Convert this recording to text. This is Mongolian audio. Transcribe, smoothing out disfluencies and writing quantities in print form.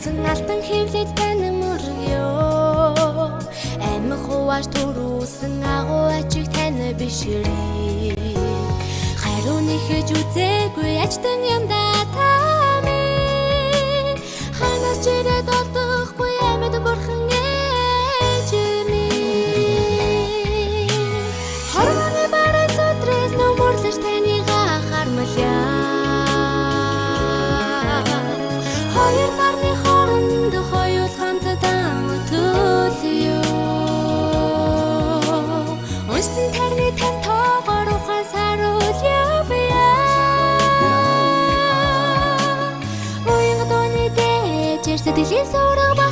Төрсөн алтан хөвлөд тань мөргөө. Амин хувааж төрүүлсэн агуу ачиг тань бишрээ. Хариу нэхэж үзээгүй ажтан юмда тамин. Ханаас чирээд олдохгүй амьд бурхан ээж минь. Хорвооны бараа судрээс нүмерлэж таныг хармалаа. Хоёр нарны хооронд хоёул хамтдаа төлөё. Уншсан тарны тань тоогоор ухаан саруул явъя. Уянга дууны дээжэр сэтгэлийн сурга